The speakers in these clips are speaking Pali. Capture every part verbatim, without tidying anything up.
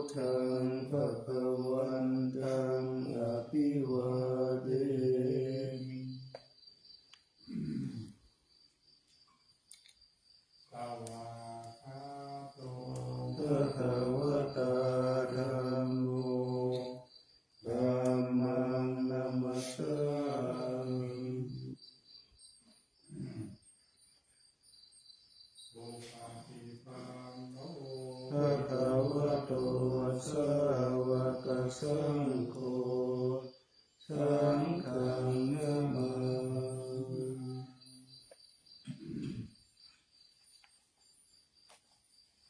Buddhaṃ bhagavantaṃ abhivādemi. Svākkhāto bhagavatā dhammo, dhammaṃ namassāmi. Supaṭipanno bhagavato sāvakasaṅgho, saṅghaṃ namāmi.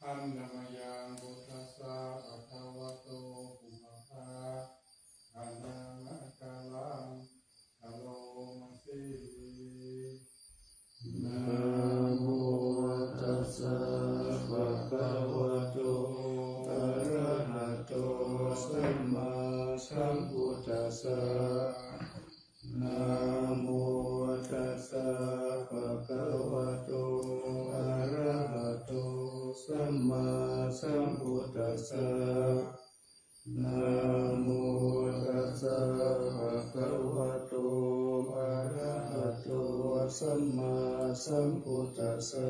Handa mayaṃ buddhassa bhagavato pubbabhāganamakāraṃ karoma se. Namo tassa bhagavato arahato sammāsambuddhassa. Namo tassa bhagavato arahato sammāsambuddhassa. Namo tassa bhagavato arahato sammāsambuddhassa.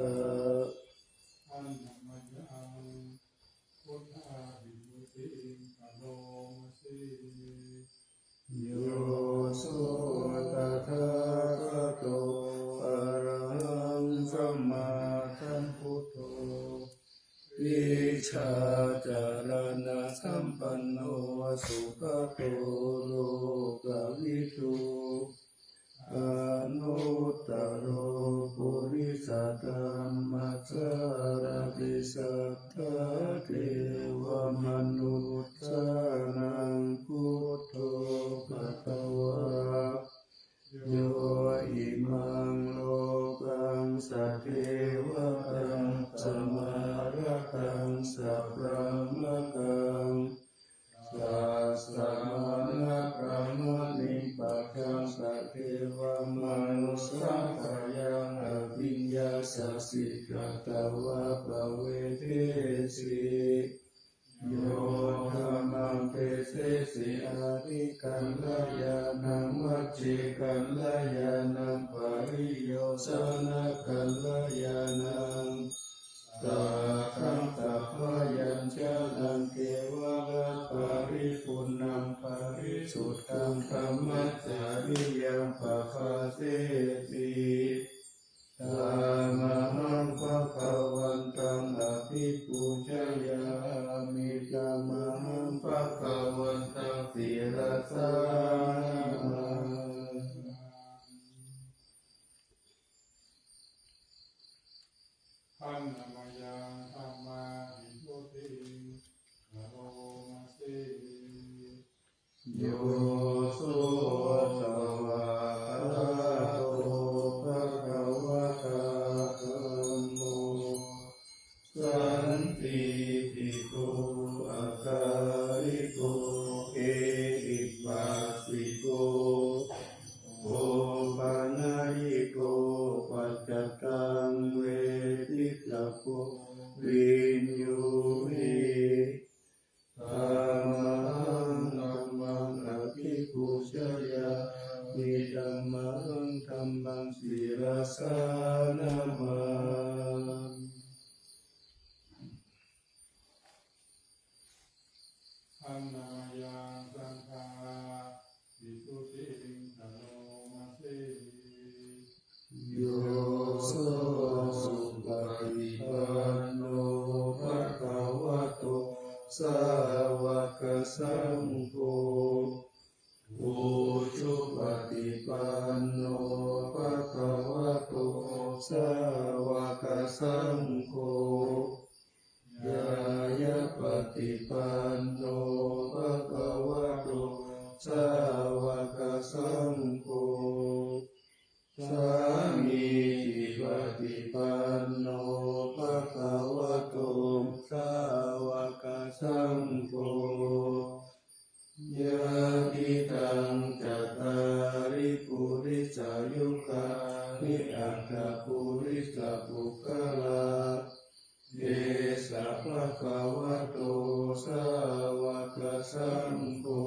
Handa mayaṃ buddhābhivūtiṃ karoma se. Yo so tathāgato arahaṃ sammāsambuddho, vijjācaraṇasampanno sugato lokavidū, anuttaro purisadammasārathi satthā devamanussānaṃ buddho bhagavā. Yo imaṃ lokaṃ sadevakaṃ samārakaṃ sabrahmakaṃ sassamaṇabrāhmaṇiṃ pajaṃ sadevamanussapāyaṃ abhiññāya siddhiṃ katvā pavedesi. Yo dhammaṃ desesi atthi kalyāṇaṃ vajji kalyāṇaṃ pariyosānakalyāṇaṃ sātthaṃ sabbāññāṇaṃ kevalaparipuṇṇaṃ parisuddhaṃ brahmacariyaṃ pabhājeti. Tamahaṃ bhagavantaṃ abhipūjayāmi. Tamahaṃ bhagavantaṃ sirasā namāmi. Handa mayaṃ dhammābhivūtiṃ karoma se. Yo so svākkhāto bhagavatā dhammo sandiṭṭhiko akāliko ehipassiko opanayiko paccattaṃ veditabbo viññūhi. Tamahaṃ dhammaṃ abhipūjayāmi. Tamahaṃ dhammaṃ sirasā namāmi. Handa mayaṃ saṅghābhivūtiṃ karoma se. Yo so supaṭipanno bhagavato sāvakasaṅgho, ujupaṭipanno bhagavato sāvakasaṅgho, ñāyapaṭipanno bhagavato sāvakasaṅgho, sāmīcipaṭipanno bhagavato sāvakasaṅgho, yadidaṃ cattāri purisayugāni aṭṭha purisapuggalā, esa bhagavato sā saṅgho,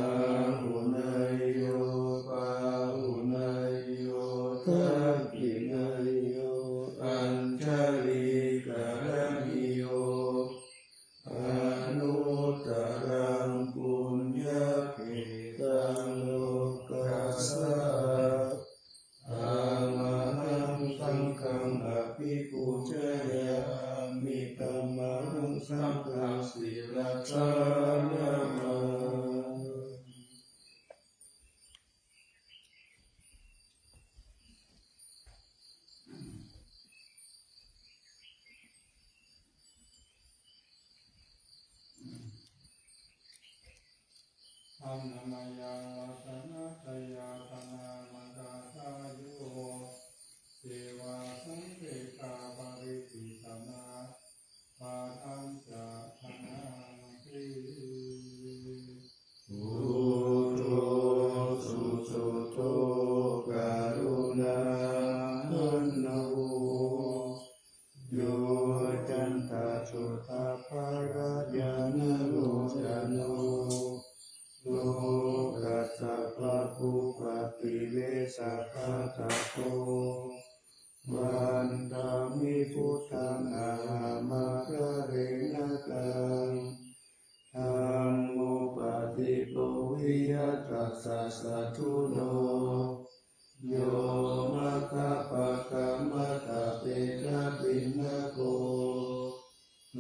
āhuneyyo pāhuneyyo dakkhiṇeyyo añjalikaraṇīyo anuttaraṃ puññakkhettaṃ lokassāti. Tamahaṃ saṅghaṃ abhipūjayāmi. Tamahaṃ saṅghaṃ sirasā namāmi. Annamayaṃ dassanātthaya bhaṇāma kāthāyo, ceva saṃkhepaparitidhamma padañca bhaṇāma se. Buddho susuddho karuṇābhāno, yoccantasuddhābhārañāṇalocano, lokassa pāpūpakilesaghātako, vandāmi buddhaṃ ahaṃ ādarena taṃ. Dhammo paṭibo viya tassa satthuno, yo maggappakamatavedhapiṇṇako,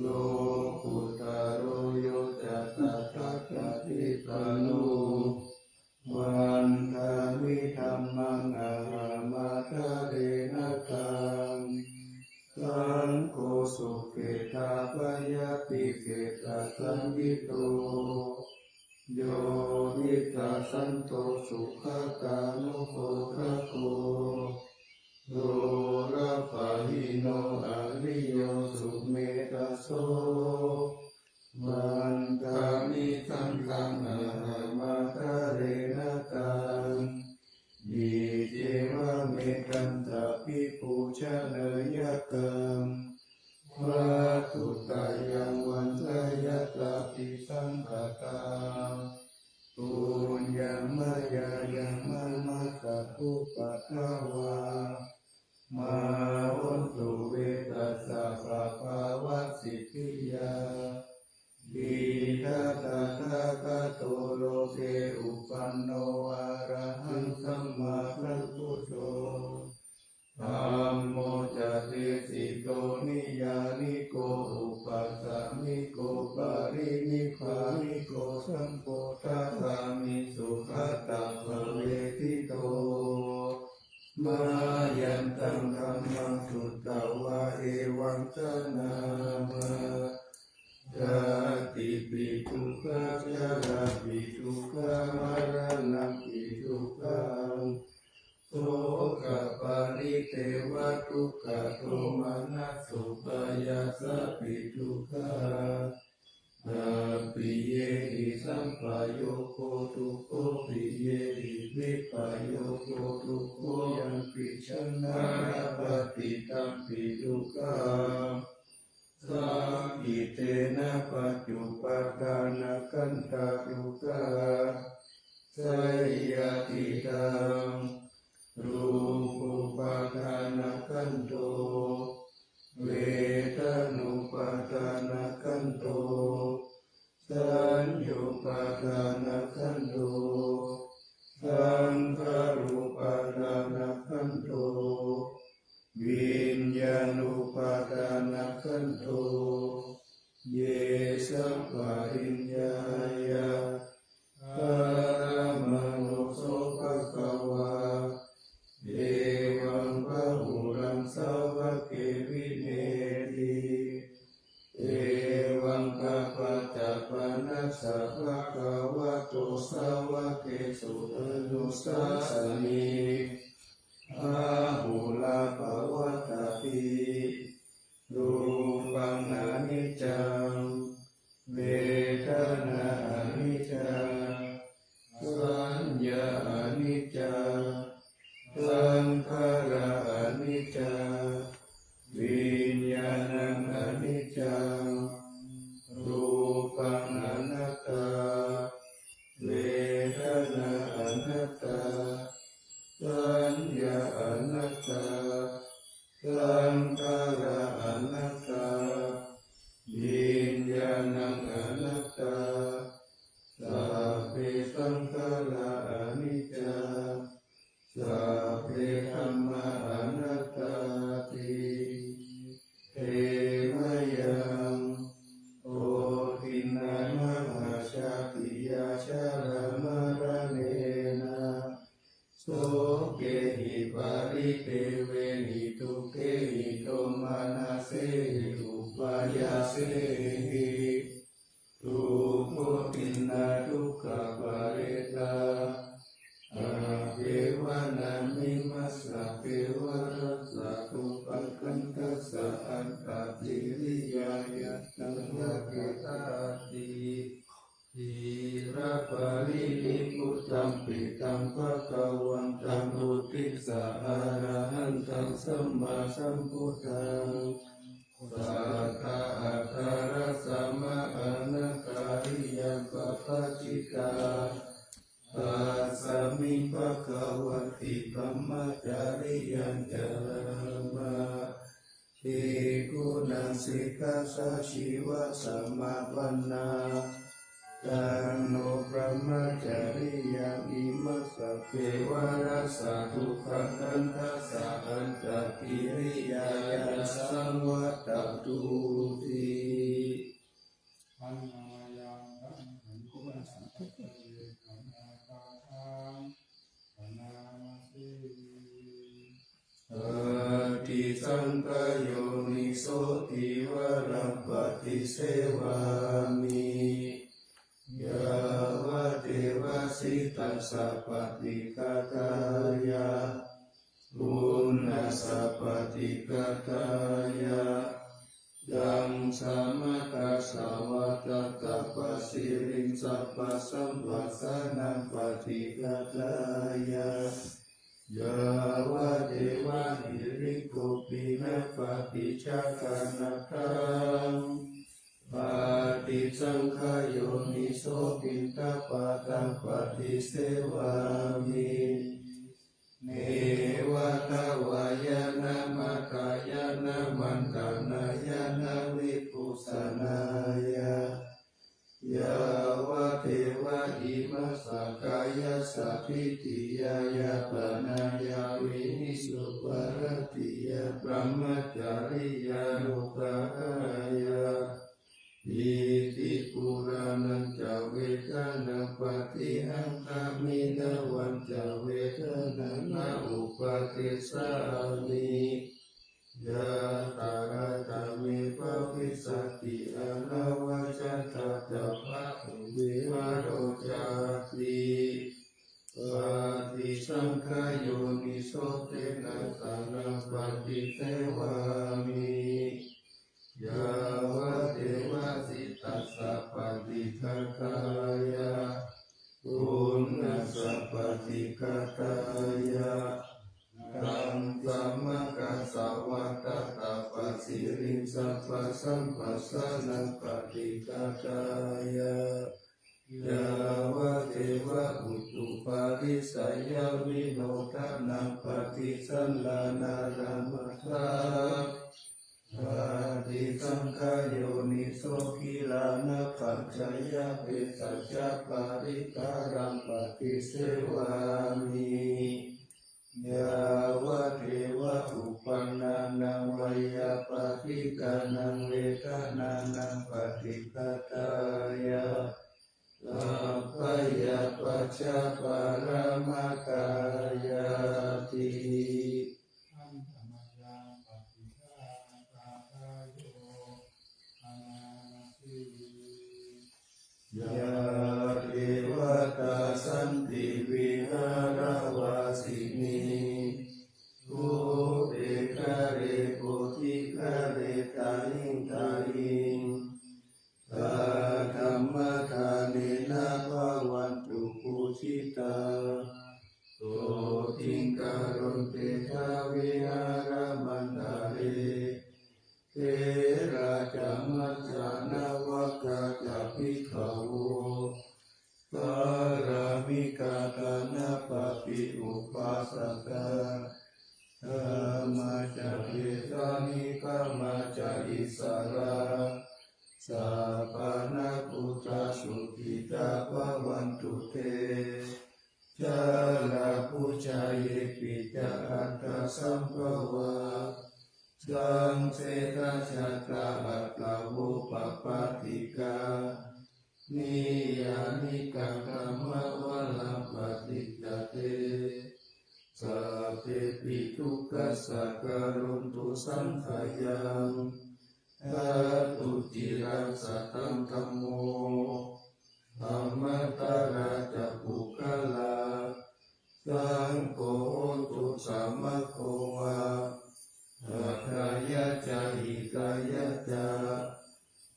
lokuttaro yo ca tathāgatipphanno, vandāmi dhammaṃ ahaṃ ādarena taṃ. Saṅgho sukhetappayabhijjhagasaññito, yo vittasanto sugatānugodhako, lokappahīno ariyo sumettaso, vandāmi saṅghaṃ ahaṃ ādarena taṃ. Icceva me kantha vibhū janeyya taṃ, vatthuttayaṃ vaññāya tabhi saṅghatā, puññaṃ mayā yaṃ mamattha upaddavā, mā hontu ve tassa pāpāvasiddhiyā. Idha tathāgato loke uppanno arahaṃ sammāsambuddho, dhammo ca desito niyyāniko upasāmiko parinibbāniko saṅgho dadāmi sugatābhāvedito. Mayantaṃ dhammaṃ sutvā evaṃ janāma, jātipi dukkhā jarāpi dukkhā maraṇampi dukkhaṃ, sokaparidevadukkhadomanassupāyāsāpi dukkhā, appiyehi sampayogo dukkho, piyehi vippayogo dukkho, yampicchaṃ na labhati tampi dukkhaṃ, saṅkhittena pañcupādānakkhandhā dukkhā, seyyathidaṃ: rūpupādānakkhandho, vedanupādānakkhandho, saññāupādānakkhandho, saṅkhārupādānakkhandho, viññāṇupādānakkhandho. Ye sappariññāya paramāṇo, so bhagavā evaṃ bahulaṃ sāvake vinetti. Evaṃ appaccappannassa bhagavato sāvakesu anussāsanī, bahulā pavattati. Rūpaṃ aniccaṃ, vedanā aniccā, saññā aniccā, saṅkhārā aniccā, viññāṇaṃ aniccaṃ. Rūpaṃ anattā, sabbe saṅkhārā aniccā, sabbe dhammā anattāti. Te mayaṃ, kho dinnā mahāsātiyā jarāmaraṇena, sokehi paridevehi dukkhehi domanassehi upāyāsehi, dukkho dinnā dukkhaparittā, abbhevanamimassa kevalassa dukkhakandhassa antakiriyāya saṃvattati. Khīlaparinibbutaṃ pettaṃ bhagavantaṃ uddissa arahantaṃ sammāsambuddhaṃ, sattāhattharassamānākāriyaṃ pabbajitā, tasmiṃ bhagavati brahmacariyaṃ carāma. Bhikkhūnaṃ sikkhāsājīvasamāpannā, taṃ no brahmacariyaṃ imassa kevalassa dukkhakandhassa antakiriyāya saṃvattatūti. Handa mayaṃ dhammaṃ paṭicca vekkhanatthaṃ bhaṇāma se. Paṭisaṅkhā yoniso tīvaraṃ paṭisevāmi, yāvadeva sītassa paṭighātāya, uṇhassa paṭighātāya, yaṃsāmakasavātātapasiriṃsapasamphassānaṃ paṭighātāya, yāvadeva hirikopinapaṭicchādanatthaṃ, paṭisaṅkhā yoniso piṇḍapātaṃ paṭisevāmi, neva davāya na madāya na maṇḍanāya na vibhūsanāya, yāvadeva imassa kāyassa ṭhitiyā yāpanāya vihiṃsuparatiyā brahmacariyānuggahāya. Iti purāṇañca vedanaṃ paṭihaṅkhāmi navañca vedanaṃ na uppādessāmi, yathāladdha me bhavissati anavajjatā ca bāhuvihāro cāti. Paṭisaṅkhā yoniso senessānaṃ paṭisevāmi, yāvadeva sītassa paṭighātāya, uṇhassa paṭighātāya, yaṃsāmakasavātātapasiriṃsapasamphassānaṃ paṭighātāya, yāvadeva utuparissayavinodanaṃ paṭisallānārāmatthaṃ, paṭisaṅkhā yoniso gilānapaccayabhesajjaparikkhāraṃ paṭisevāmi, yāvadeva uppannānaṃ veyyābādhikānaṃ vedanānaṃ paṭighātāya, samphayapaccayaparamattāyāti. Handa mayaṃ paṭighānagāthāyo bhaṇāma se. Yā devatā santi vihāravāsinī, khuddikare bodhighare tahiṃ tahiṃ, tā dhammadānena bhavantu pūjitā, sotthiṃ karontedha vihāramaṇḍale. Therā ca majjhā navakā ca bhikkhavo, pāramikā dānapatī upāsakā, gāmā ca desā nigamā ca issarā, sappāṇā sambhavā, saṃsedajātā athavopapātikā, niyyānikaṃ dhammavaraṃ paṭicca te sabbepi dukkhassa karontu saṅkhayaṃ. Ṭhātu ciraṃ sataṃ dhammo, dhammaddharā ca puggalā, saṅgho hotu samaggo va, atthāya ca hitāya ca.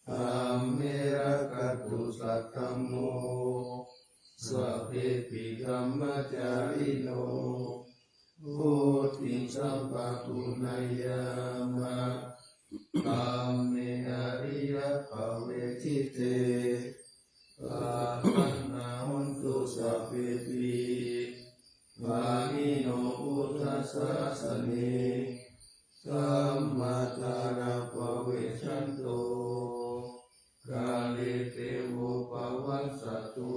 Dhamme rakkhatu saddhammo, sabbepi dhammacārino, vuḍḍhiṃ sampāpuṇeyyāma, dhamme ariyappavedite. Pāṇino hontu sabbepi, pāṇino buddhasāsane, sammā dhāraṃ pavecchanto, kāle devo pavassatu.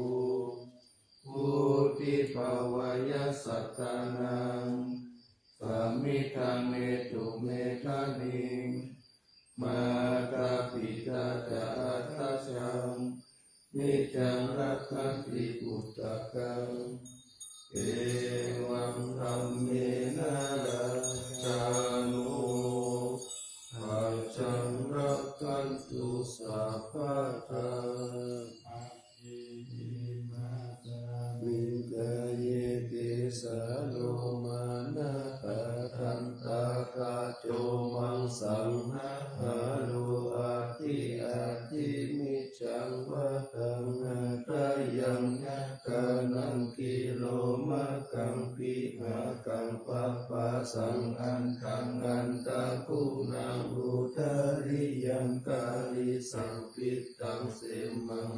Vuḍḍhibhāvāya sattānaṃ, samiddhaṃ netu medaniṃ, mātā pitā ca atrajaṃ, niccaṃ rakkhanti puttakaṃ, evaṃ dhammena rājāno, pajaṃ rakkhantu sabbadā. Asmiṃ kāye kecā lomā nakhā dantā taco maṃsaṃ, hārū adi adi, majjhaṃ vataṃ hadayaṃ, nābhāṇaṃ kilomakhaṃ, pīḷakaṃ papphāsaṃ, antaṃ antaguṇaṃ, udariyaṃ karīsaṃ, pittaṃ semhaṃ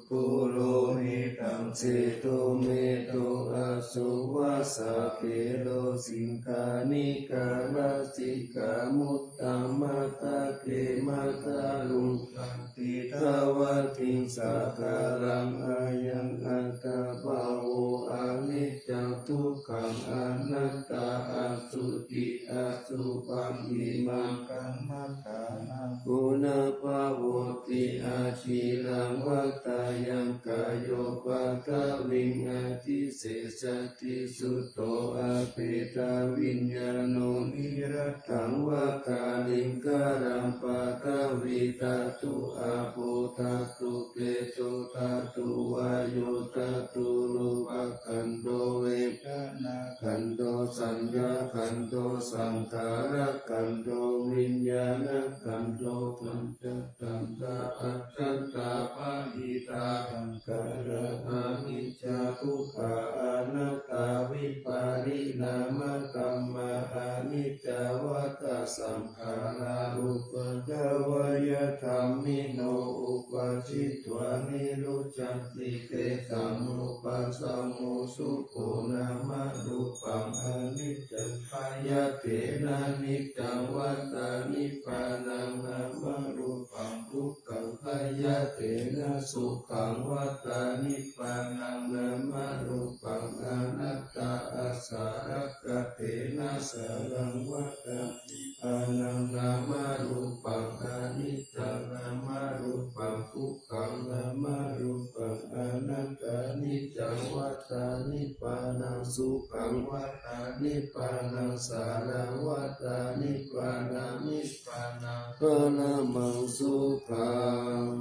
purohitaṃ, sedo medo assu vassa, kheḷo siṅghāṇikā, nasikā muttamadhake, matthaluṅganti dvātiṃ sakalaṃ. Ayaṃ attabhāvo, aniccā dukkā anattā, asuci asubhaṃ, imaṃ kammadānaṃ punabbhavoti, aciraṃ vatayaṃ kāyo, paṭhaviṃ adhisessati, chuddho apetaviññāṇo, niratthaṃ va kaliṅgaraṃ, paṭhavīdhātu āpodhātu tejothātu vāyodhātu, rūpakhandho vedanākhandho saññākhandho saṅkhārakhandho viññāṇakhandho, pañca khandhā ajjhattā bahiddhā saṅkhārā, aniccā dukkhā anattā, vipariṇāmadhammā, aniccā vata saṅkhārā, uppādavayadhammino, uppajjitvā nirujjhanti, tesaṃ vūpasamo sukho, nāmarūpaṃ aniccaṃ, bhayatena niccaṃ, vata nibbānaṃ, nāmarūpaṃ dukkhaṃ, bhayatena sukhaṃ, vata nibbānaṃ, nāmarūpaṃ anattā, āsarakkhatena saraṃ, vata nibbānaṃ, nāmarūpaṃ aniccaṃ, nāmarūpaṃ dukkhaṃ, nāmarūpaṃ anattā, niccaṃ vata nibbānaṃ, sukhaṃ vata nibbānaṃ, saraṃ vata nibbānaṃ, nibbānaṃ paramaṃ sukhaṃ.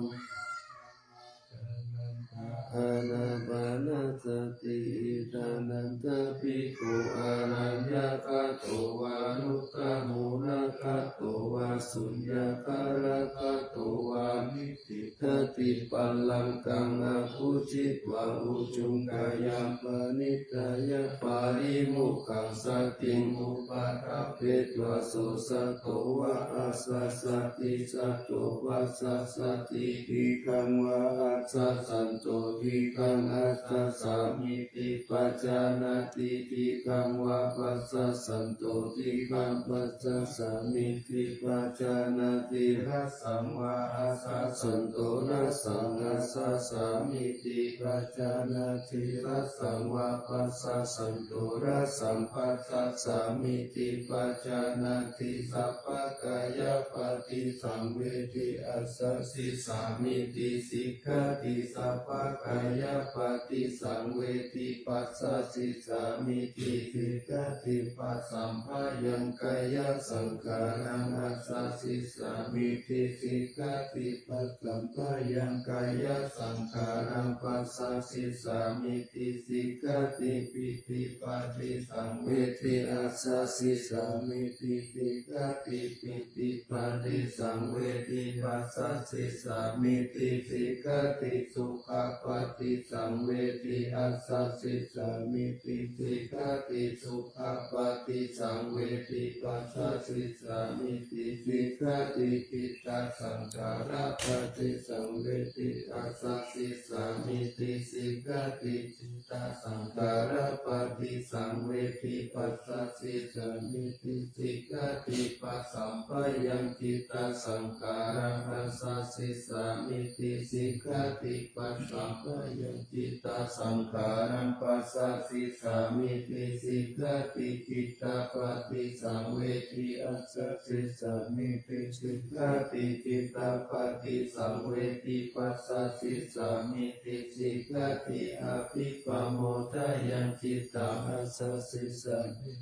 Ānāpānasati. Iddhānanda bhikkhu, araññagato vā, rukkhamūlagato vā, suññāgaragato vā, niṭṭhitati pallaṅkaṃ, abhujitvā ujukayaṃ, parittaññāya parimukhyaṃ, satiṃ upaṭṭhapetvā, so satto vā asassati, satto passassati, dīghaṃ vā asassanto, dīghaṃ asassāmīti pajānāti, dīghaṃ vā passassanto, dīghaṃ passasāmīti pajānāti, hrasaṃ vā ahrassanto, hrasaṃ passāmīti pajānāti, rasaṃ vā passāsanto rasaṃ passāmīti pajānāti, sabbakāyapaṭisaṃvedi passāmīti sikkhati, sabbakāyapaṭisaṃvedi passāmīti sikkhati, passamphayaṃ kāyasaṅkhāraṃ passāmīti sikkhati, passamphayaṃ kāyasaṅkhāraṃ passāmīti sikkhati, pītipaṭisaṃvedi passāmīti sikkhati, pītipaṭisaṃvedi passāmīti sikkhati, sukhapaṭisaṃvedi passāmīti sikkhati, sukhapaṭisaṃvedi passāmīti sikkhati, cittasaṅkhārapaṭisaṃvedi passāmīti sikkhati, cittasaṅkhārapaṭisaṃvedi passāmīti sikkhati, passamphayaṃ cittasaṅkhāraṃ passāmīti sikkhati, passamphayaṃ cittasaṅkhāraṃ passāmīti sikkhati, cittapaṭisaṃvedi passāmīti sikkhati, cittapaṭisaṃvedi passāmīti sikkhati, abhipamoddayaṃ cittaṃ passāmīti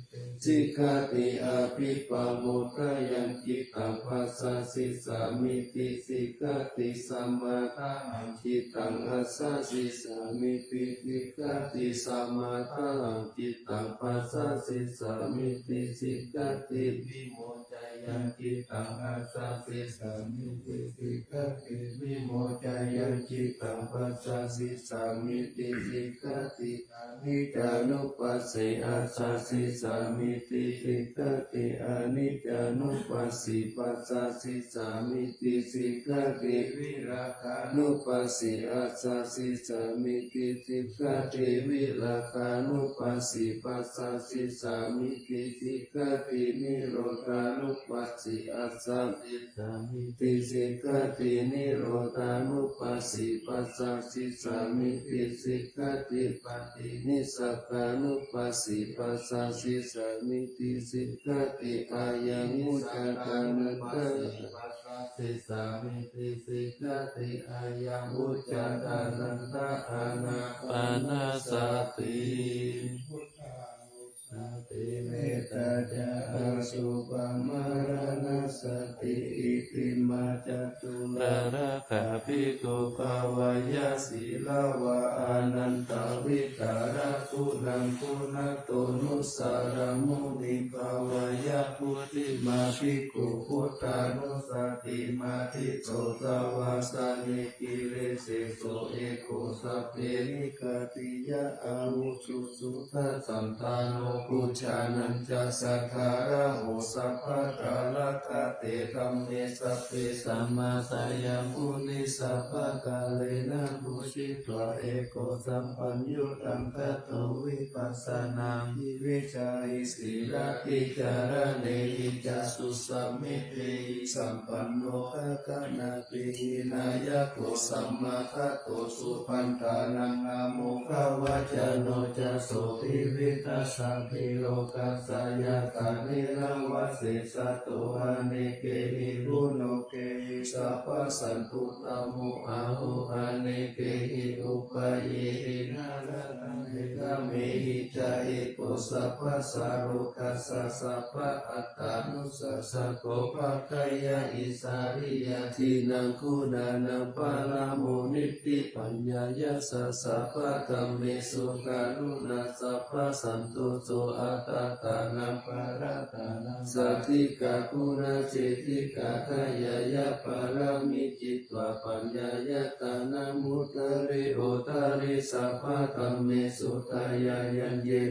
sikkhati, abhipamoddayaṃ cittaṃ passāmīti sikkhati, samādanaṃ cittaṃ passāmīti sikkhati, samādanaṃ cittaṃ passāmīti sikkhati, vimoccanaṃ cittaṃ passāmīti sikkhati, vimoccanaṃ cittaṃ passāmīti sikkhati, aniccānupassī passāmīti sikkhati, aniccānupassī passāmīti sikkhati, virāgānupassī passāmīti sikkhati, virāgānupassī passāmīti sikkhati, nirodhānupassī passāmīti sikkhati, nirodhānupassī passāmīti sikkhati, paṭinissagānupassī passāmīti sikkhati, ayaṃ vuccatā anattā passāmīti sikkhati, ayaṃ vuccatā anattā ānāpānasati. Buddhānussati, mettācaraṇassati, iti mā caturāggaṃ bhikkhūpavhāya, sīlavā ānandavidhārā, guṇaṃ guṇato nussaraṃ muniṃ bhāvaye. Puthimā bhikkhū buddhānussatimiddho, sāvakāni kilesāso, eko sabbe nikkhatiyā avuso, suddhasandano bujānañca, sādāraho sabbaṭṭhārakkhate, dhamme sabbe samādāya muniṃ, sabbakārena pūjitva, eko sampañño taṃ tato vipassana. Iminā sīladi cāraṇehi ca, sūsame dehi sampanno, gaganāpī hīnā yā, kho samādhatto subhaṇḍānaṃ. Āmokavacano ca sotthiṃ, vittaṃ sabbalokassāyā, thāne neva sesāto, anekehi guṇokehi, sabbasantuttamo. Aho anekehi upayehi, nārayaṃ ekamehi ca, eko sabbasā lokassa, sabba attānussasako. Paggayaṃ isariyā, dīnaṃ guṇānaṃ paramo nitti, paññāya ca sabbadhammesu, karuṇā sabbasantoso, attānaṃ pariḷāhā, sādhikā guṇaseṭṭhikā, dāyāyā pāramī citvā, paññāyatanaṃ udare, udare sabbadhammesu, dāyāyā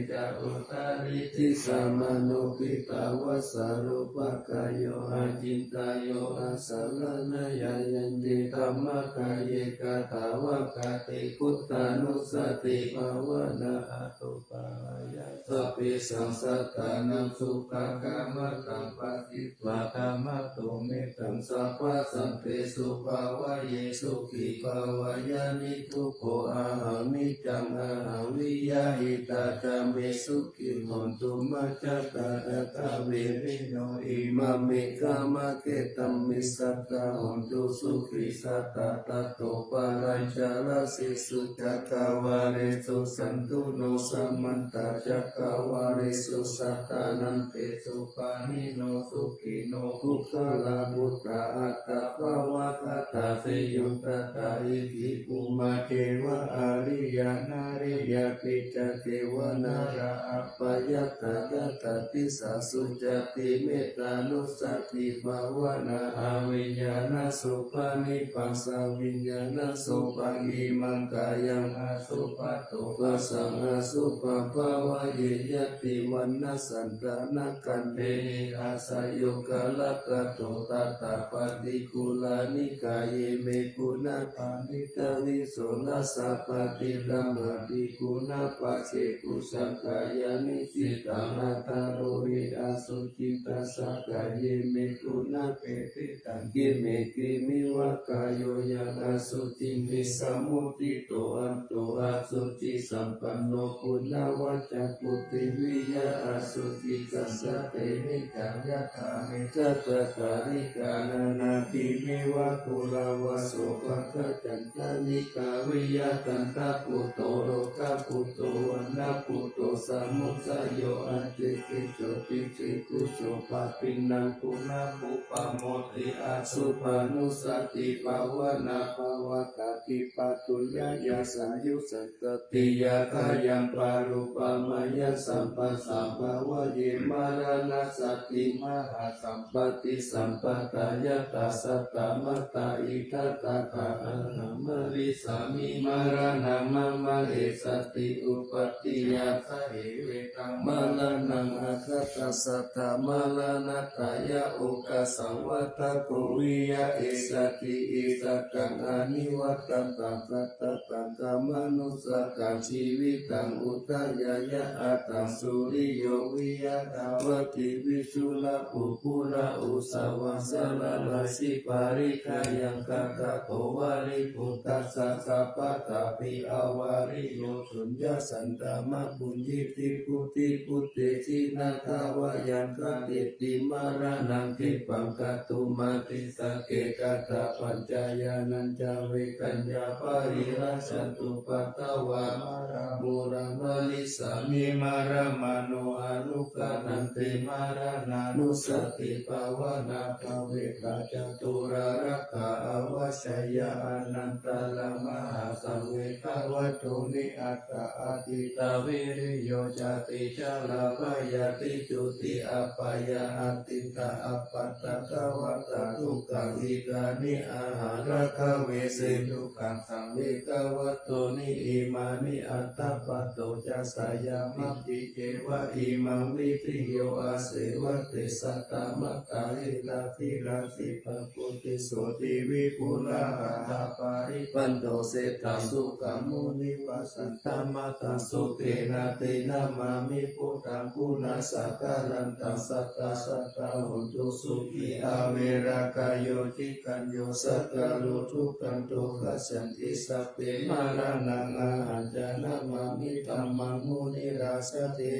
ca Udariddhisamāno pītavassaropāgayo acintayogācaranañāṇaṃ, yante dhammakāye katvāna buddhānussatibhāvanāya, ātappamāya sabbesaṃ sattānaṃ sukhakammataṃ, pharitvā dhammato mettaṃ sabbasantesu pāvaye, sukhī bhava ya niddukkho ahaṃ niccaṃ ahaṃ viya, hitatthā me sukhī hontu, mā ca tathāgatā verino, imaṃ me kammake tam me sadā hontu sukhī sadā. Tato pāṇañca dasesu cakkavāḷesu, santuṇo samantā cakkavāḷesu, sattānaṃ desu pāṇino, sukhino puggalā buddhā atta bhāvagatā, seyyo tathā iti bhummā devā ariyā nariyā, te ca devā nalā apayattā, yattha disā sucati, mettā nussati bhāvanā, aviññāṇaṃ sopāni passa viññāṇasopaṃ, imaṃ kāyaṃ asupato passaṃ asupaṃ bhāvaye, yadi vaṇṇaṃ santānakandhehi, āsayokalagato tathā, paṭighūḷā nikāye me guṇapāṇi taṃ visorasā paṭilaṃhati guṇapaccheko, saṅkhāya nicchitaṃ ataroti asuci, tassa kāye me guṇapetiṭṭhaṃ, kimme kimiva kāyo yaṃ asuciṃ visamuttito, atto asuci sampanno guṇavaccaṃ, puthiviya asuci saṃsate niccaṃ, yathā me dasakārikā nānābhimiva ghuḷavāso, paṭhañca nika viya dandhaputto lokaputto vaṇṇaputto samuccayo, aṭṭhisi jotisi kuso pāpinnaṃ guṇapuppamo, ti asubhānussatibhāvanā bhāvagatī pātuyā ya saññutā sati, yathāyaṃ pāṇupamāya sampassa bhāvaye, maraṇassati mahāsam paṭisampadaṃ, yathā sattamattā idha tathā ahaṃ marissāmi, maraṇaṃ mama essati, uppādiya sahe vetaṃ maraṇaṃ aggaṃ, tassa dhammaṃ raṇatthāya okāsaṃ vata ko viya, essatthi issataṃ anivajjataṃ, sattataṃ khamatu sakkaṃ, jīvitaṃ udayāya aṭṭhaṃsu riyo viya, dāvaggirissu lāhubhu lāhusā vāsalalassi pariggā, yaṃ kaṭṭhako vārivuttassappattāpi avariyo, suññā santā mā puññiddhi bhūti bhutehi, nathā vā yaṃ khametti maraṇaṃ, khippaṃ katumāti sacce katthapañca, yānañca vekaññā pariḷāsatu, patvā maraṃ mūlaṃ marissāmi, maraṃ mano anuggaṇhanti, maraṇānussatibhāvanā, bhāvitā ca tūḷārāgā avajjeyya, anantarā mahāsaṃ vegavato niyattā, ādittā viriyo cāti, jarābiyādi juti apāyā, atiṭṭhā appaṭitatā vā dukkhā, idāni ahaṃ rakkhaṃ vese dukkhaṃ, saṃ vegavato ni imāni, athappaṭo ca sayamāti, ceva imaṃ vidhi yo aseva, te sattamattā etādisā sikhā, bodhisotthi vipuḷā ha ha, parittaṃ seṭṭhaṃ sukhaṃ munivaravacanaṃ, sutemattasuttena tena māmi buddhaṃ guṇasāgarantaṃ, satthā satthā hontu sukhī averā kāyo, cittañjo sakkāro dukkhaṅ dukkhassanti, sabbe maraṇaṃ ahañca namāmi, dhammaṃ munirājassa te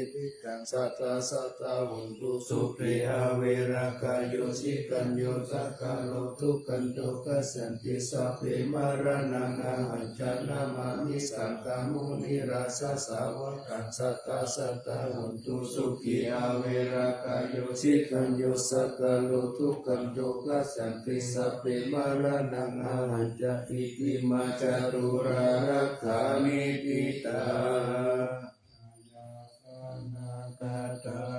Satthā satthā hontu sukhī averā kāyo, cittañjo sakkāro dukkhaṅ dukkhassanti, sabbe maraṇaṃ ahañca namāmi, saṅghaṃ munirājassa sāvakaṃ, satthā satthā hontu sukhī averā kāyo, cittañjo sakkāro dukkhaṅ dukkhassanti, sabbe maraṇaṃ ahañca. Itimā caturāgāni ṭhitā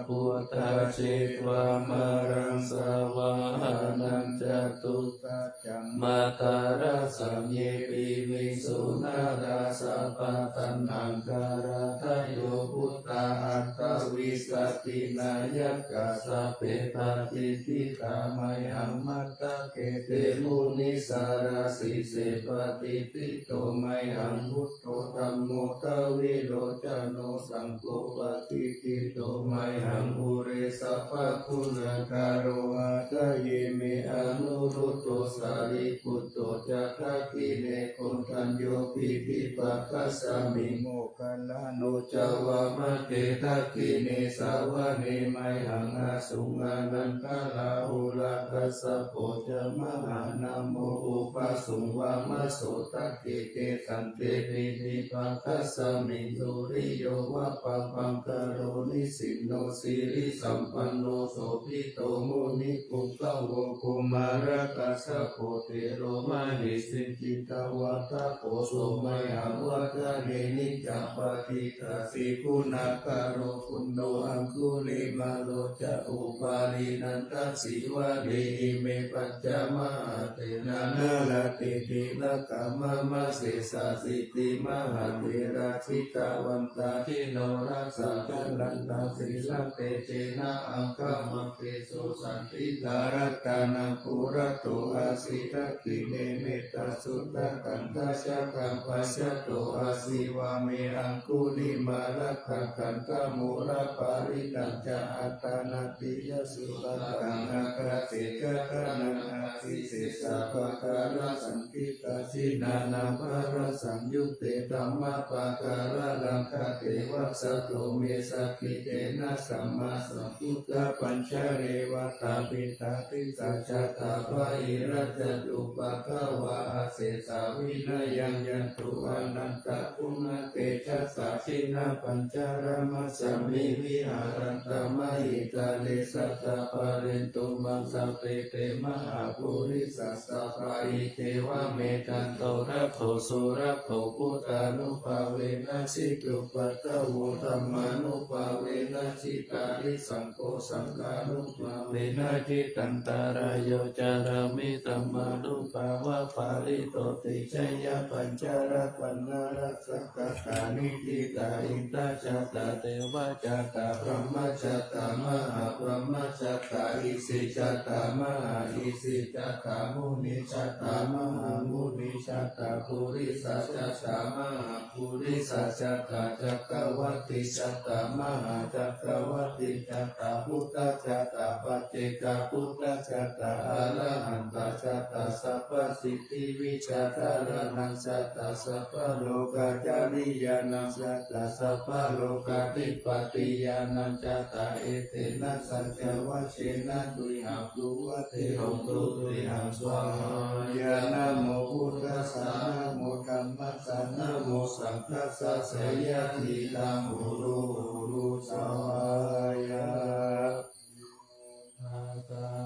Buddhā jetvā māraṃ savāhanaṃ catusaccāmatarasaṃ ye piviṃsu narā sabbataṇhaṅkarādayo buddhā aṭṭhavīsati nāyakā sabbe patiṭṭhitā mayhaṃ matthake te munissarā. Sīse patiṭṭhito mayhaṃ buddho dhammo dvilocano saṅgho patiṭṭhito mayhaṃ ure sabbaguṇākaro. Hadaye me Anuruddho Sāriputto ca dakkhiṇe Koṇḍañño piṭṭhibhāgasmiṃ Moggallāno ca vāmake. Dakkhiṇe savane mayhaṃ āsuṃ Ānandarāhulā Kassapo ca Mahānāmo ubhāsuṃ vāmasotake. Kesante piṭṭhibhāgasmiṃ suriyo va pabhaṅkaro nisinno sirisampanno sobhito munipuṅgavo. Kumārakassapo thero mahesī cittavādako so mayhaṃ vadane niccaṃ patiṭṭhāsi guṇākaro. Puṇṇo Aṅgulimālo ca Upālī Nandasīvalī ime pañca mahātherā nalāṭe tilakā mama. Sesāsīti mahātherā jitavantā jinorasā jalantā sīlatejena aṅgamaṅgesu saṇṭhitā. Ratanaṃ purato āsi dakkhiṇe mettasuttakaṃ dhajaggaṃ pacchato āsi vāme Aṅgulimālakaṃ. Khandhamoraparittañca Āṭānāṭiyasuttakaṃ ākāse chadanaṃ āsi sesā pākārasaṇṭhitā. Jinānaṃ balasaṃyutte dhammapākāralaṅkate vasato me sakiccena sammāsambuddhapañjare. Vātapittādisañjātā bāhirajjhattupaddavā asesā vinayaṃ yantu anantaguṇatejasā. Jinapañjaramajjhamhi viharantaṃ mahītale sadā pālentu maṃ sabbe te mahāpurisāsabhā. Iccevametanto ratho surakkho buddhānubhāvena jitupaddavo dhammānubhāvena jitārisaṅgho saṅghānubhāvena jitantarāyo carāmi dhammānubhāvapālito. Tejayyapañjarapaṇṇarasaṃ katā niṭṭhitā indajātā devajātā brahmajātā mahābrahmajātā isijātā mahāisijātā munijātā mahāmunijātā purisajātā mahāpurisajātā cakkavattijātā mahācakkavattijātā buddhajātā paccekabuddhajātā arahantajātā sabbasiddhi vijjādharaṇaṃ jātā sabbalokacāriyānaṃ jātā sabbalokadhipatiñāṇaṃ jātā etena saccavajjena tuyhaṃ suvādhi hotu. Tuyhaṃ svāhāya. Namo buddhassa, namo dhammassa, namo saṅghassa. Jayasiddhaṃ hotu, hotu svāhāya.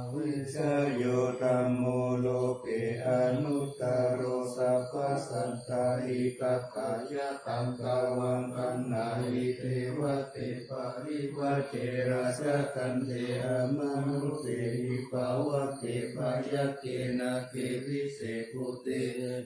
Vijayo dhammo loke anuttaro sabbasattaṃ hitatthāya taṃ tvaṃ gaṇhāhi devate parivajje. Rājadaṇḍe amanussāhi pāvake byagghe nāge vise bhūte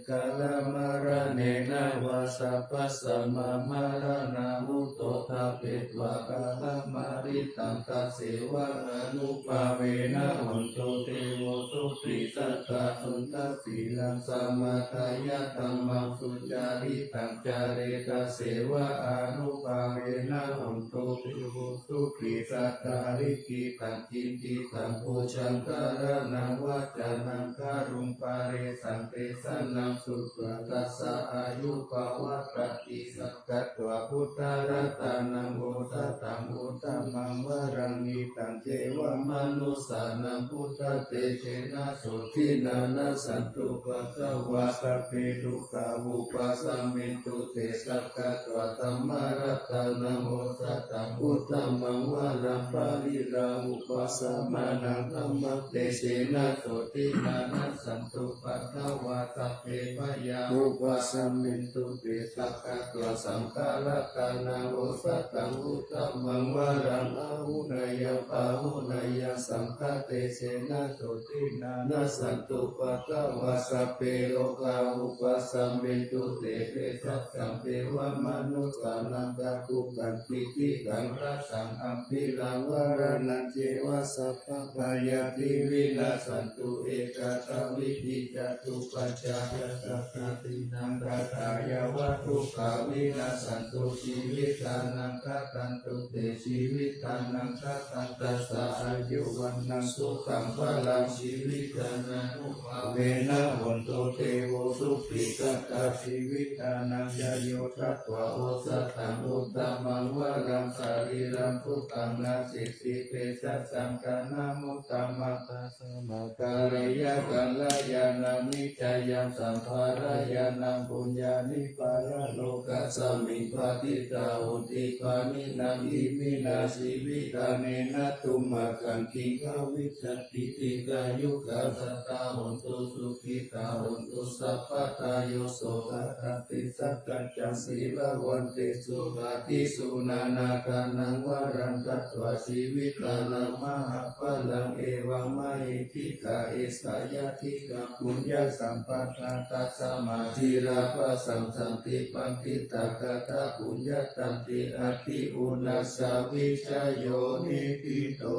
kalaṃ maraṇena vā sabbasmā maraṇā mutto ṭhapetvā kalamāritaṃ. Tasseva ānubhāvena hontu devo sukhī sadā. Suddhasīlaṃ samādāya dhammaṃ sucaritaṃ care. Tasseva ānubhāvena hontu devo sukhī sadā. Likkhitaṃ cintitaṃ pūjaṃ dhāraṇaṃ vācanaṃ gāruma paresaṃ desanaṃ sutvā tassa āyu pavaḍḍhatīti. Sakkatvā buddharatanaṃ osathaṃ uttamaṃ varaṃ hitaṃ devamanussānaṃ buddhatejena sotthinā nassantupaddavā sabbe dukkhā vūpasamentu te. Sakkatvā dhammaratanaṃ osathaṃ uttamaṃ varaṃ pariḷāhūpasamanaṃ dhammatejena sotthinā nassantupaddavā sabbe bhayā vūpasamentu te. Sakkatvā saṅgharatanaṃ osathaṃ uttamaṃ varaṃ āhuneyyaṃ pāhuneyyaṃ saṅghatejena sotthinā nassantupaddavā sabbe rogā vūpasa Samentu te bhejassaṃ devamanussānaṃ, kakutthaṃ kittikaṃ rasaṃ abhilaṃ, varanāñceva sabbabhayāti vinassantu, ekadā vidhicattupaccāratthaṃ, tathīnaṃ tathāyeva dukkhā vinassantu, jīvitānaṃ dadantu te jīvitaṃ, dadantassāyu vaṇṇaṃ sukhaṃ balaṃ, jīvitānānubhāvena hontu devo sukhitattā, jīvitā nāñca yo datvā osathaṃ uttamaṃ varaṃ, sarīraṃ buddhaṃ nasīdi tejasā, ṭhānamuttamaṃ tasmā hāreyya kalyāṇaṃ nicayaṃ, sabbā kalyāṇapuññāni paralokasmiṃ patiṭṭhā honti pāṇinā, iminā jīvitā nena tumhākaṃ kiṃ bhavishyati, dīghāyukā sadā hontu sukhitā hontu sabbadā. Yo so atthi sakkaccaṃ sīlavantesu, atthi suṇaṇā dānaṃ varaṃ datvā, jīvitā mahapphalaṃ evammahi diṭṭhā, esa yā diṭṭhipuññasampadā, tasmā dhīrā bhāssanti paṇḍitā, katā puññatā te adhi uṇhassa vijayo niṭṭhito.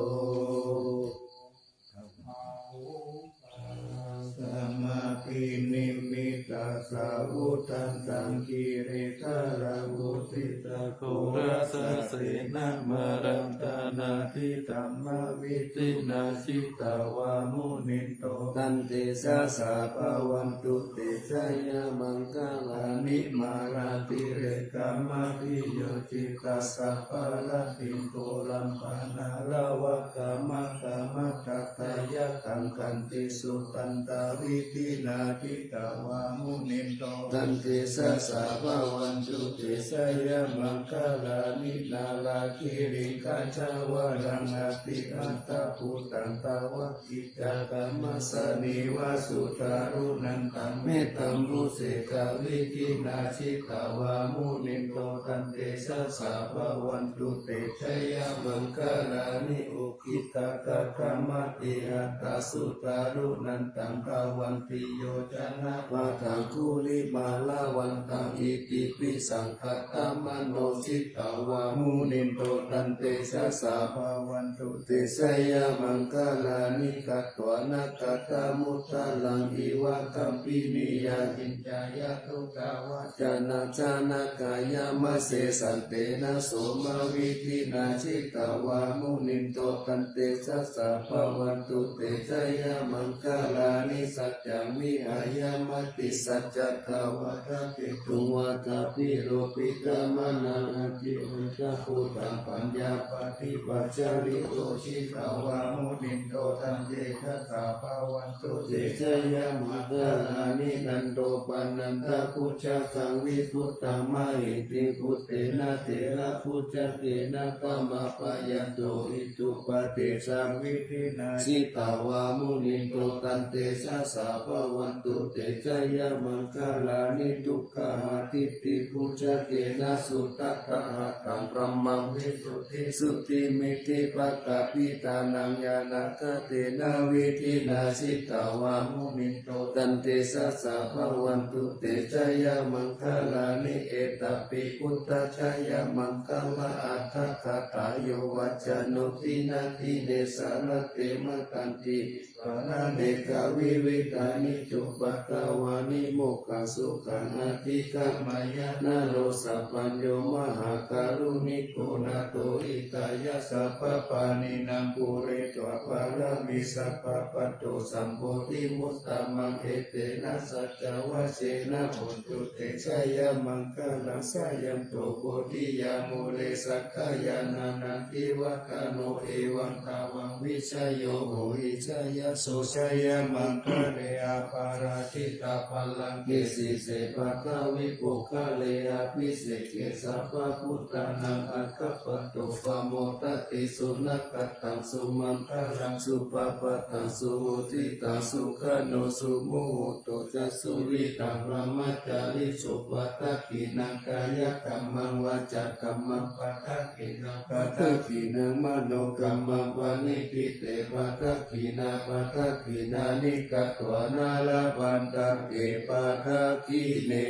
Sabbamappamāṇasammāpattidha, uddhaṃ khītidakkhutasasena, maraṇā dānādidhammavidhinā, jitavā munindo, tantejasā bhavatu te jayamaṅgalāni. Mārātirekamabhiyujjhitasabbarattiṃ, ghorampanāḷavakamakkhamathaddhayakkhaṃ, khantīsudantavidhinā, jitavā munindo, tantejasā bhavatu te jayamaṅgalāni. Nāḷāgiriṃ gajavaraṃ atimattabhūtaṃ, dāvaggicakkamasanīva sudāruṇantaṃ, mettambusekavidhinā, jitavā munindo, tantejasā bhavatu te jayamaṅgalāni. Ukkhittakhaggamatihatthasudāruṇantaṃ, dhāvantiyojanapathaṅgulimālavantaṃ, iddhībhisaṅkhatamano, jitavā munindo, tantejasā bhavatu te jayamaṅgalāni. Katvāna kaṭṭhamudaraṃ iva gabbhinīyā, ciñcāya duṭṭhavacanaṃ janakāyamajjhe, santena somavidhinā, jitavā munindo, tantejasā bhavatu te jayamaṅgalāni. Saccaṃ vihāya matisaccakavādaketuṃ, vādābhiropitamanaṃ atiandhabhūtaṃ, paññāpadīpajalito, jitavā munindo, tantejasā bhavatu te jayamaṅgalāni. Nandopanandabhujagaṃ vibudhaṃ mahiddhiṃ, puttena therabhujagena damāpayanto, iddhūpadesavidhinā, jitavā munindo, tantejasā bhavatu te jayamaṅgalāni. Duggāhadiṭṭhibhujagena sudaṭṭhahatthaṃ, brahmaṃ visuddhijutimiddhibakābhidhānaṃ, ñāṇāgadena vidhinā, jitavā munindo, tantejasā bhavatu te jayamaṅgalāni. Etāpi buddhajayamaṅgalaaṭṭhagāthā, yo vācano dinadine sarate matandī, vāṇānekavividhāni cupaddavāni, mokkhaṃ sukhaṃ adhigameyya naro sapañño. Mahākāruṇiko nātho, hitāya sabbapāṇinaṃ, pūretvā pāramī sabbā, patto sambodhimuttamaṃ, etena saccavajjena, hotu te jayamaṅgalaṃ. Jayanto bodhiyā mūle, sakyānaṃ nandivaḍḍhano, evaṃ tvaṃ vijayo hohi, jayassu jayamaṅgale, aparājitapallaṅke, sīse paṭhavipokkhare, abhiseke sabbabuddhānaṃ, aggappatto pamodati. Sunakkhattaṃ sumaṅgalaṃ, supabhātaṃ suhuṭṭhitaṃ, sukhaṇo sumuhutto ca, suyiṭṭhaṃ brahmacāri Padakkhiṇaṃ kāyakammaṃ vācākammaṃ padakkhiṇaṃ padakkhiṇaṃ manokammaṃ paṇidhī te padakkhiṇā padakkhiṇāni katvāna labhantatthe padakkhiṇe.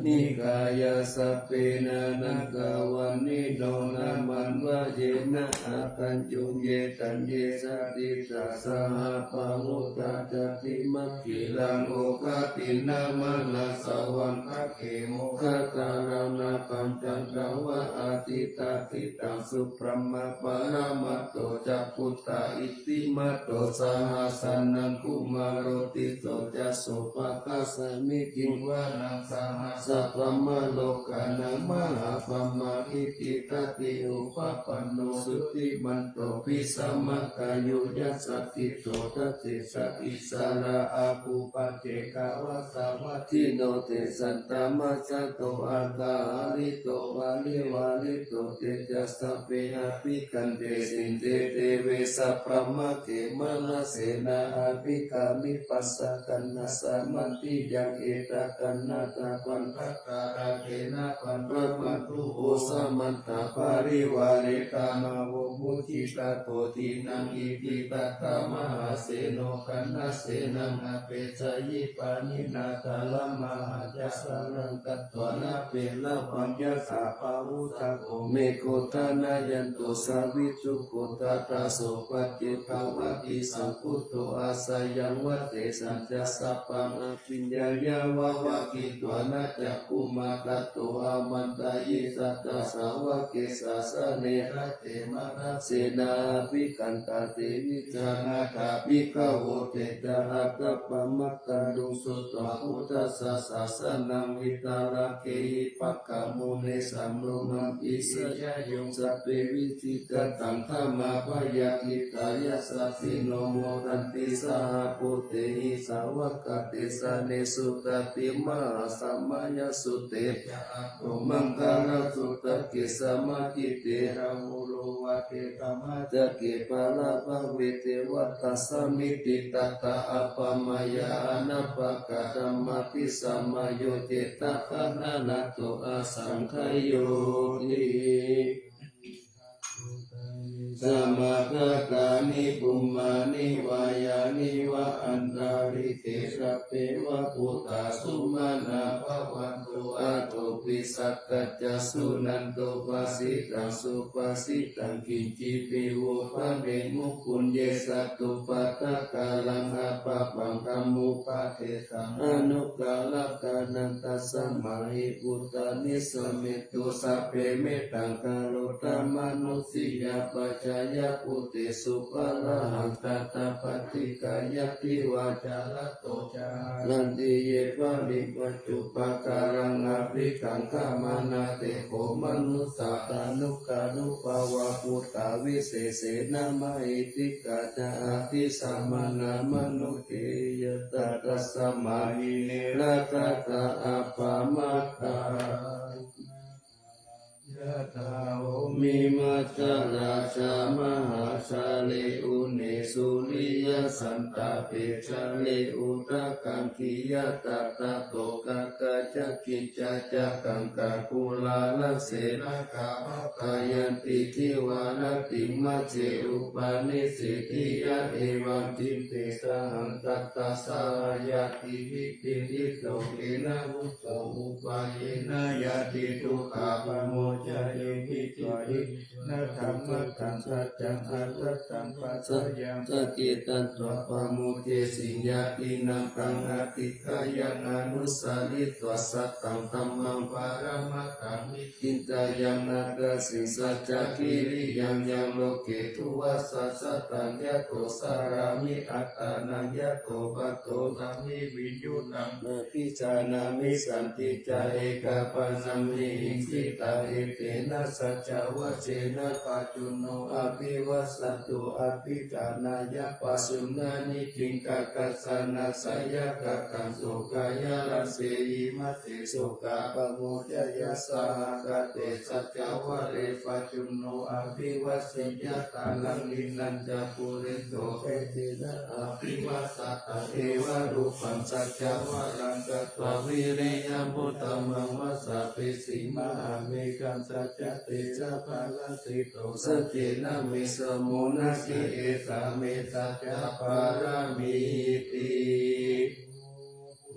Nikāyā sabbena nāgavannino nāmanvayena āgañchuṃ ye caññe sadisā saha pavutthajātimakkhilaṃ oghatiṇṇamanāsavaṃ dakkhemoghataraṃ nāgaṃ candaṃva asitātitaṃ subrahmā paramatto ca puttā iddhimato saha sanaṅkumāro tisso ca sopāga samiddhiṃ vanaṃ sahassabrahmalokānaṃ mahābrahmābhitiṭṭhati upapanno jutimanto bhismākāyo yasassi so dasettha issarā āgū paccekavasavattino tesañca majjhato āga hārito parivārito te ca sabbe abhikkante sinde deve sabrahmake mārasenā abhikkāmi passa kaṇhassa mandiyaṃ etha kaṇhatha bandhatha rāgena bandhamatthu vo samantā parivāretā mā vo muñcittha sotthinnaṃ iti tattha mahāseno kaṇhasenaṃ apesayi pāṇinā talamāhacca saraṃ katvāna bheravaṃ yathā pāvussako megho thanayanto savijjuko tadā so paccudāvatti saṅkuddho asayaṃvase sañcassa paṃ abhiññāya vavakkhitvāna cakkhumā tato āmantayi satthā sāvake sāsane rate mārasenā abhikkantā te vijānātha bhikkhavo te ca ātappamakaruṃ. Sutvā buddhassa sāsanaṃ vītarāgehi pakkāmuṃ nesaṃ lomampi iñjayuṃ. Sabbe vijitasaṅgāmā bhayātītā yasassino modanti saha bhūtehi sāvakā te janesutāti. Mahāsamayasutte ca attomaṅgalasattake samāhite rāhulā vācekā maccake pālabbhave devatā sāmīciṃ tattha appamāya anappakantaṃ abhisamayo cetvā gaṇhatha asaṅkhayyoti. Samāgatāni bhummāni vā yāni va antalikkhe sabbeva bhūtā sumanā bhavantu athopi sakkacca suṇantu bhāsitaṃ subhāsitaṃ kiñcipi vo bhaṇemu puññe satupaṭṭhākaraṃ appapaṃ dhammūpadesaṃ anukaramānaṃ tasmā hi bhūtā nisāmethu. Sabbe mettaṃ karotha mānusiyā pajāya bhūtesu pariḷāhū tathāppaṭikayyāti vācārato ca haranti ye baliṃ paccu pākāraṃ abhikaṅkhamānā te kho manussā tanukarūpā va bhūtā visesena mahiddhikā ca abhisamānā mānusiyā ca tasmā hi ne rakkhatha appamattā. Yathā bhummimajjharajā mahāsālī uṇhisūriyasantāpe jale udakaṃ khiyatattā tokāgā ca kiccā ca gaṅgākulālasenā gābhapayaṃ tiṭṭhivā rattiṃ majjhe upanissitiyā evaṃ diṭṭhe sahaṃ tattha sāhāyāti viṭṭhitino tena vuto upāyena yadi dukkhā pamoccayeti. Dhammattaṃ saccaṃ asattaṃ passayaṃ sacce tattva pamoccesi. Yadi nāntaṃ adhigayaṃ anussaritvā sattaṃ dhammaṃ paramatthaṃ vidhintayaṃ attasiṃ saccakiriyaṃ yaṃ loke duva sassataṃ yato carāmi attānaṃ yato patto sami viññūhī taṃ abhijānāmi. Santi ca ekapāṇaṃ vihiṃsitā etena saccavajjena pajjunno abhivassato abhiṭhānāya pajjuṇhāni ciñcākassa na seyyathākaṃ so kāyarasseva imassa sokā pamodaya. Sahagate saccavajjena paccuñño abhivajjeyya, dānaṃ dadanti muditaṃ ca puriso pacchena abhivajjati. Evarūpaṃ saccavajjena katvā vīriyamuttamaṃ, vajjabhismā anekesu saccakesu parajito, saccena me samo natthi, esā me saccapāramīti.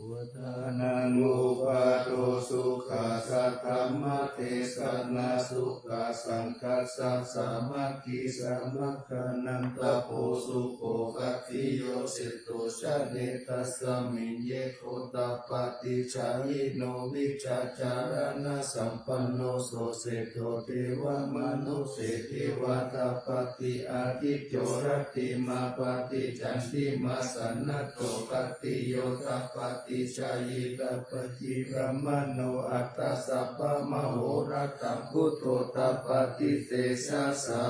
Uddhaṃ upādo sukhā saddhammadesanā, sukhā saṅghassa sāmaggī, samaggānaṃ tapo sukho, khattiyo seṭṭho janetasmiṃ, ye kho tappati jhāyino, vijjācaraṇasampanno so seṭṭho, devamanusse ceva. Tappati ādicco rattimāpati candimā, sannaddho khattiyo tappati jhāyī, tappati brāhmaṇo atha sabbamahorattaṃ, buddho tappati tejasā.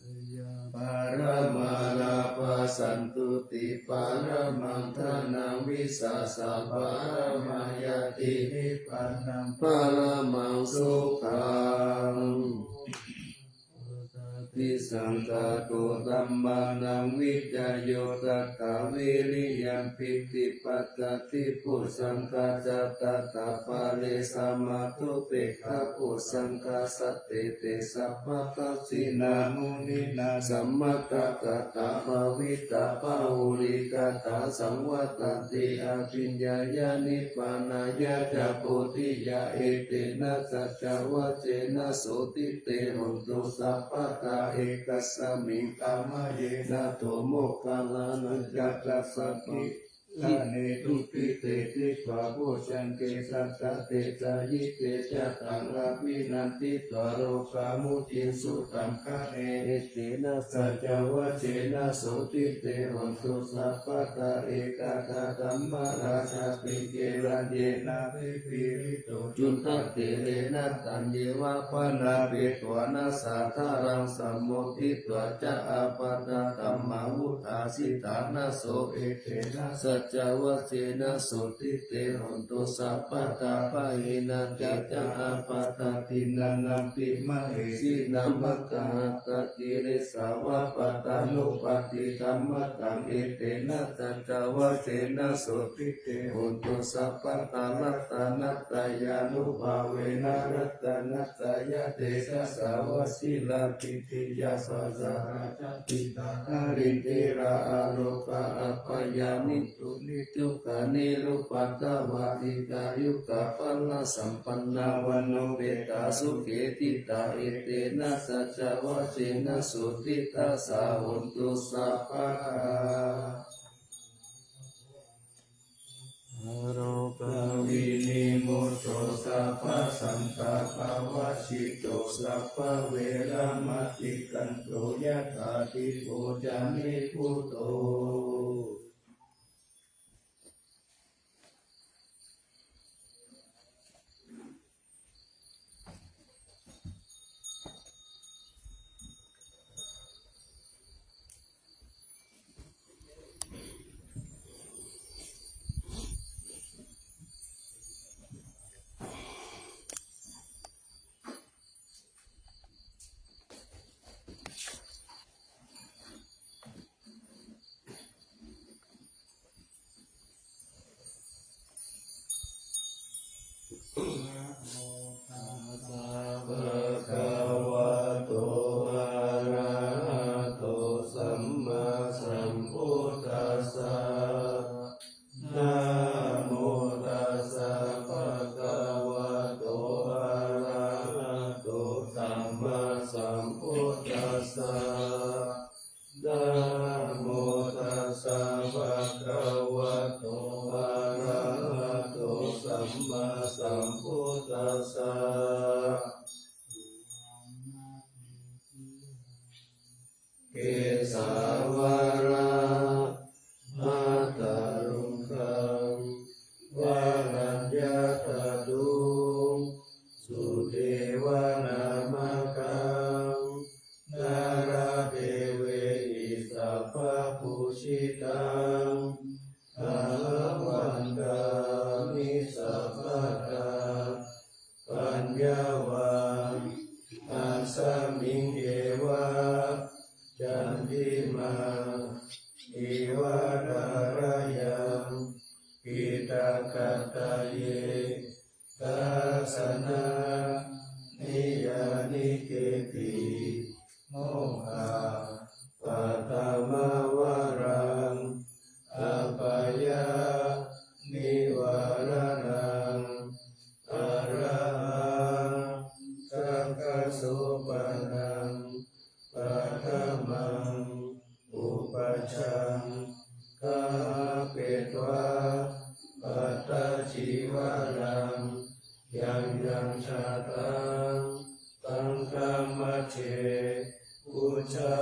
Triyā paramā lābhā, santuṭṭhi paramaṃ dhanaṃ, vissāsa paramā ñāti, nibbānaṃ paramaṃ sukhaṃ. Pasatthi saṅkhāto dhammānaṃ vicayo tathā, viriyampīti passaddhi bojjhaṅgā ca tathāpare, samādhupekkhabojjhaṅgā sattete sabbadassinā, muninā sammadakkhātā bhāvitā bahulīkatā, saṃvattanti abhiññāya nibbānāya ca bodhiyā, etena saccavajjena sotthi te hotu sabbadā. Ekasmiṃ samaye nātho moggallānañca dassanti ṭhāne dukkhite disvā bojjhaṅge satta desayi, te ca taṃ abhinanditvā rogā mucciṃsu taṅkhaṇe, etena saccavajjena sotthi te hotu sabbadā. Ekadā dhammarājāpi gelaññenābhipīḷito, cundattherena taññeva bhaṇāpetvāna sādaraṃ, sammoditvā ca ābādhā tamhā vuṭṭhāsi ṭhānaso, etena saccavajjena sotthi te hotu sabbadā. Pahīnā ca ābādhā tiṇṇannampi mahesinaṃ, maggāhatakilesā va pattānuppattidhammataṃ, etena saccavajjena sotthi te hotu sabbadā. Ratanattayānubhāvena ratanattayasajjena, tejasā va sīlatidhiyā, pasagacchanti saha indirā, arogā abyāmuttā nidugghā, nirupaddavā dīghāyukā balasampannā, vaṇṇaṃ petāsukhī ṭhitā, etena saccavajjena sotthi tassa hotu sabbadā. Arogavinimutto sabbasantāpavajjito, sabbaveramatikkanto, yathā dīpo ca nibbuto. Namo tassa bhagavato arahato sammāsambuddhassa. Namo tassa bhagavato arahato sammāsambuddhassa. Namo tassa bhagavato arahato sammāsambuddhassa. Kesavāhāraṃ athāruṇṇaṃ varaññatatthuṃ sudevanamāgaṃ nāḷāgiriṃ sattapujitaṃ taṃ ahaṃ vandāmi Ācikkhate dassananiyānikepi mokkhappattamavaraṃ apāyanivāraṇaṃ arahaṃ saggasopanam paṭhamaṃ upajjhaṃ gahapetvā pattacīvaram yaṃ yaṃ jātaṃ saṅghamajjhe pūjā